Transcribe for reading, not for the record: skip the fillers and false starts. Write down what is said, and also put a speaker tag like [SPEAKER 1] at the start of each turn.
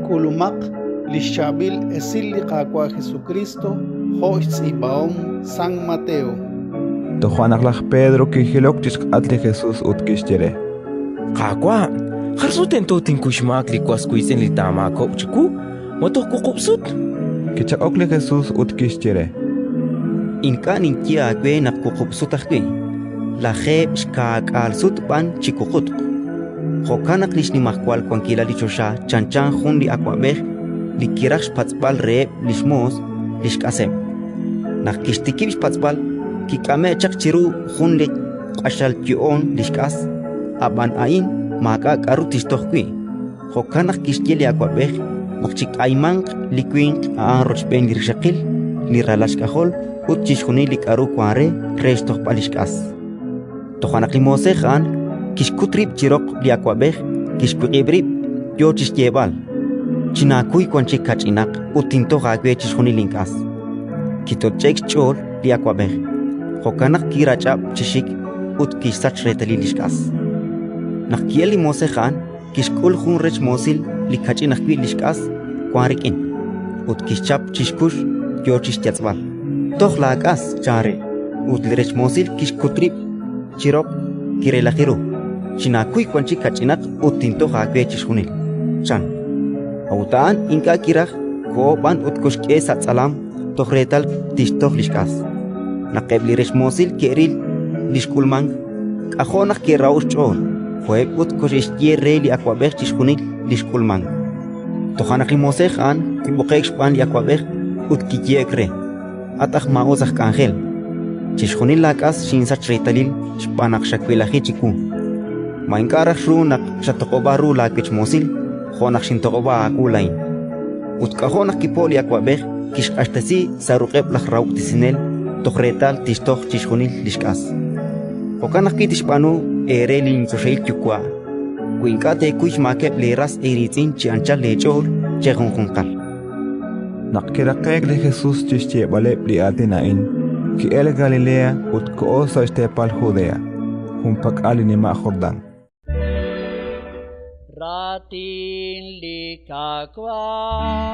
[SPEAKER 1] K'ulumaq li xChaab'il Esil li Qaawa' Jesukriist jo' xtz'iib'ahom San Mateo.
[SPEAKER 2] Toja' naq laj Pedro kijilok chi xk'atq li Jesus ut kixye re:
[SPEAKER 3] Qaawa', jar sut tento tinkuy xmaak li was wiitz'in li taamaakob'q chiwu? Ma toj wuqub' sut?
[SPEAKER 2] Kichaq'ok li Jesus ut kixye re:
[SPEAKER 4] Ink'a' ninye aawe naq wuqub' sut ajwi', lajeeb' xkaak'aal sut b'an chi wuqutq. Jo'kan naq li xnimajwal wankilal li choxa chanchan jun li awab'ej li kiraj xpatz'b'al reheb' li xmoos li xk'aseb'. Naq kixtikib' xpatz'b'al, kik'ame'k chaq chiru jun li q'axal yo'oon li xk'as; ab'an a'in maak'a' k'aru tixtoj wi'. Jo'kan naq kixye li awab'ej naq chik'aymanq li winq a'an rochb'een li rixaqil, li ralal xk'ajol ut chixjunil li k'aru wank re, re xtojb'al li xk'as. Toja' naq li moosej a'an kixkut rib' chi roq li awab'ej, kixwiq'ib' rib', yo chi xyeeb'al: «Chinaakuy wan chik kach'inaq ut tintoj aawe chixjunil link'as». Kitoch'e'k xch'ool li awab'ej, jo'kan naq kirach'ab' chi xik ut kixsach reetalil li xk'as. Naq ki'elk li moosej a'an, kixk'ul jun rech moosil li kach'in ajwi' li xk'as wank rik'in, ut kixchap chi xkux, yo chi xyatz'b'al: «Toj laak'as», chan re. Ut li rech moosil kixkut rib' chi roq, kirelaji ru: «Chinaakuy wan chik kach'inaq ut tintoj aawe chixjunil», chan. A'ut a'an ink'a' kiraj, koho b'an ut koxk'e sa' tz'alam toj reetal tixtoj li xk'as. Naq eb' li rech moosil ke'ril li xk'ulmank, k'ajo' naq ke'raho'k xch'ool, koheb' ut koxe'xye re li awab'ej chixjunil li xk'ulmank. Toja' naq li moosej a'an kib'oqe'k xb'aan li awab'ej ut kiyehe'k re: «At aj maa'us aj k'anjel, chixjunil laak'as xinsach reetalil xb'aan naq xawelaji chiwu. Ma ink'a' raj xru naq xatoq'ob'a ru laawech moosil jo' naq xintoq'ob'a aawu laa'in?» Ut k'ajo' naq kipo'k li awab'ej, kixq'axtesi sa' ruq'eb' laj rahob'tesinel toj reetal tixtoj chixjunil li xk'as. Jo'kan ajwi' tixb'aanu eere linchoxahil Yuwa' wi ink'a' teekuy xmaakeb' leeras eeriitz'in chi anchal leech'ool chejunjunqal.
[SPEAKER 2] Naq kiraqe'k li Jesus chi xyeeb'aleb' li aatin a'in, ki'elk Galilea ut koho sa' xteepal Judea, junpak'al li nima' Jordán.
[SPEAKER 5] Raatin li Qaawa'.